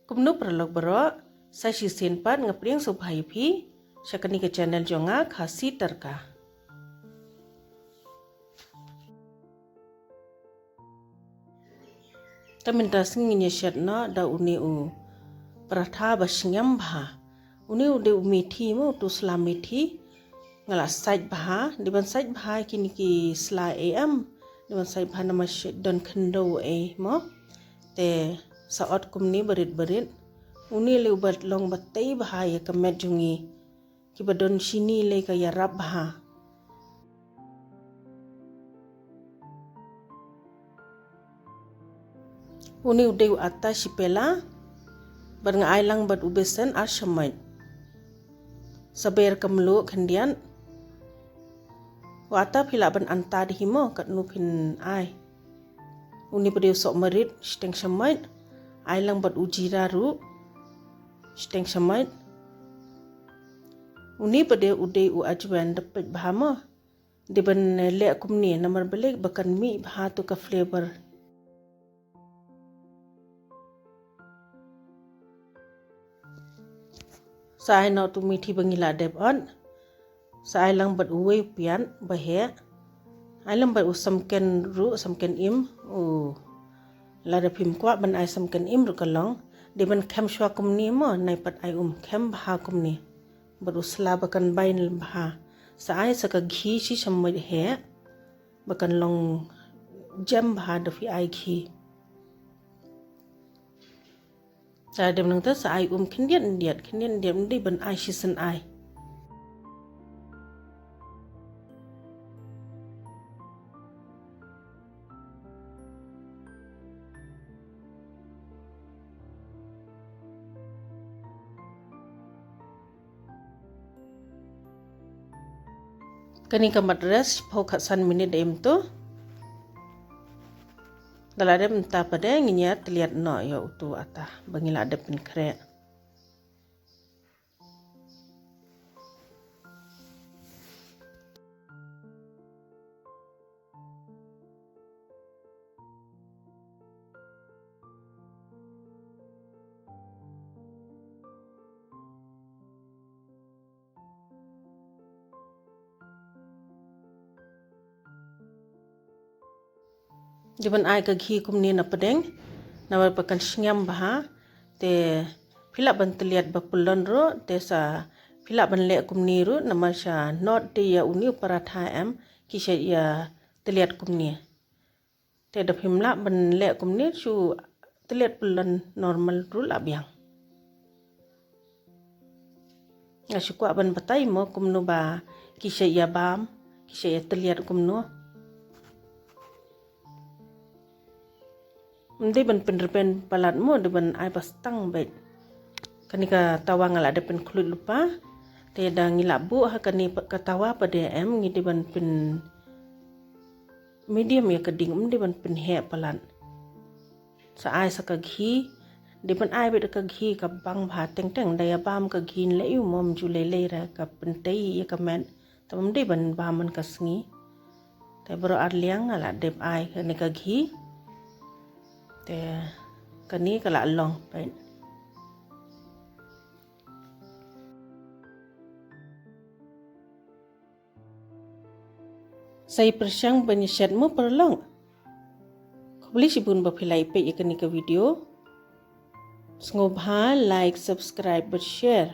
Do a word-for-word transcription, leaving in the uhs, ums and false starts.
Kumno paralok baroh, sa shisien pat nga pdiang sngewbha ïa phi sha kane ka channel jong nga, Khasi Tadka. Te mynta sngi ngin ïa shet noh da une u paratha ba sngem bha. Une u dei u methi mo, utu sla methi. Nga la sait bha, dei ban sait bha kine ki sla em. Dei ban sait bha namar shet don khyndew ei mo. Te sa ot kumne barit barit. Une lei u ba long ba tei bha ïa ka met jong ngi. Kiba don shini lei ka ïarap bha. Une u dei u ata shipela, bad nga ai lang bad u besen ar shamoit. Saber ka mluh khyndiat. U ata phi lah ban antad hi mo katno phin ai. Une pat dei u soh marit shiteng shamoit, ai lang bad u jira ruh shiteng shamoit. Une pat dei u dei u ajwain da peit bha mo. Dei ban leh kumne namar balei ba kan mih bha tu ka flavor. Sa ai noh tu methi ba ngi la dep ot. Sa ai lang bad uwei u piat ba heh. Ai lang bad u samken ruh, samken im, u lada phim kwah ban ai samken im ruh ka long. Dei ban khem shuwa kumne mo, nai pat ai um khem bha kumne. Bad u sla ba kan bai bha. Sa ai sa ka ghi shi shamoit heh. Ba kan long jem bha da phi ai ghi. Sa dei nangta sa ai um khyndiat khyndiat khyndiat khyndiat, ym dei ban ai shisien ai. Kane ka mat rest shiphew khatsan minit da im tu. Da la dep mynta pat de ngin ïa tylliat noh ïa utu ata ba ngi la dep pynkhreh. Dei ban ai ka ghi kumne na pdeng, namar ba kan sngem bha, te phi lah ban tylliat ba pyllun ruh, te sa phi lah ban leh kumne ruh, namar sha not te ïa une u paratha em, ki shet ïa tylliat kumne. Te da phim lah ban leh kumne shu tylliat pyllun normal ruh lah biang. Nga shu kwah ban batai mo kumno ba ki shet ïa bam, ki shet ïa tylliat kumno. Ym dei ban pynrben palat mo, dei ban ai ba stang beit. Kane ka tawa nga la dep pynkhluit lypa. Te da ngi la buh ha kane ka tawa pat de em, ngi dei ban pyn medium ïa ka ding, ym dei ban pynheh palat. Sa ai sa ka ghi, dei ban ai beit ka ghi ka bang bha teng teng, da ïa bam ka ghi leh ïa u mo, ym ju lei lei re ka pyntei ïa ka met. Te ym dei ban bam man ka sngi. Te baroh ar liang nga la dep ai kane ka ghi. Te kane ka la long peit. Sa ïa pyrshang ban ïa shet mo paralok. Khublei shibun ba phi la ïa peit ïa kane ka video. Sngewbha like, subscribe bad share.